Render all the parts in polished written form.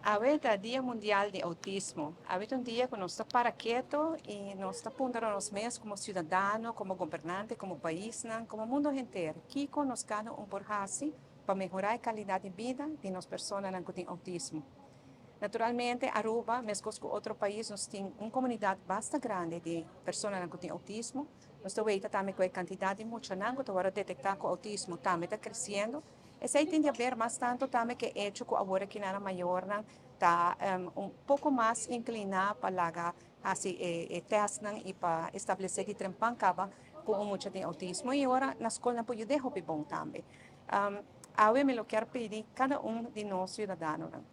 Awe ta Dia Mundial di Autismo. Awe ta un dia cu nos ta para keto y nos ta puntra nos mes como ciudadano, como gobernante, como paisnan, como mundo henter, kico nos cada un por haci pa mehora e calidad di bida di nos personanan cu tin autismo. Naturalmente, Aruba, mescos cu otro pais, nos tin un comunidad basta grandi di personanan cu tin autismo. Nos ta weta tambe cu e cantidad di muchanan cu ta wordo detecta cu autismo tambe ta creciendo. Esey tin di haber mas tanto tambe cu e hecho cu awor akinan mayornan ta un poco mas inclina pa laga haci e testnan y pa establece di trempan caba cu un mucha tin autismo y ora na scol nan por yude hopi bon tambe. Awe mi lo kier pidi cada un di nos ciudadanonan,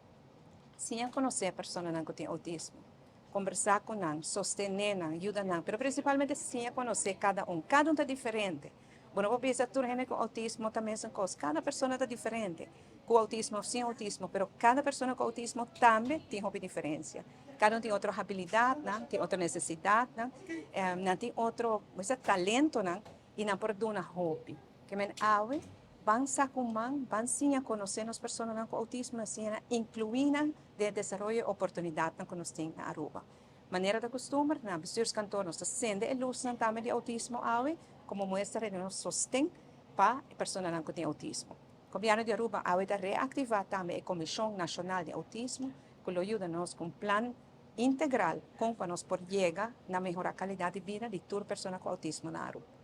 siña conoce personanan cu tin autismo, combersa cu nan, sostene nan, yuda nan, pero principalmente siña conoce cada un. Cada un ta diferente. Bo no por bisa tur hende cu autismo ta mesun cos. Cada persona ta diferente, cu autismo of sin autismo, pero cada persona cu autismo tambe tin hopi diferencia. Cada un tin otro habilidadnan, tin otro necesidadnan, nan tin otro talentonan y nan por duna hopi. Ke men awe, ban saca un man, ban siña conoce nos personanan cu autismo, siña inclui nan den desaroyo y oportunidadnan cu nos tin na Aruba. Manera di custumber, na bestuurskantoor nos ta cende e luznan tambe di autismo awe, como muestra di nos sosten pa e personanan cu tin autismo. Gobierno di Aruba awe ta reactiva tambe e Comision Nacional di Autismo, cu lo yuda nos cu un plan integral con pa nos por yega na mehora calidad di bida di tur persona cu autismo na Aruba.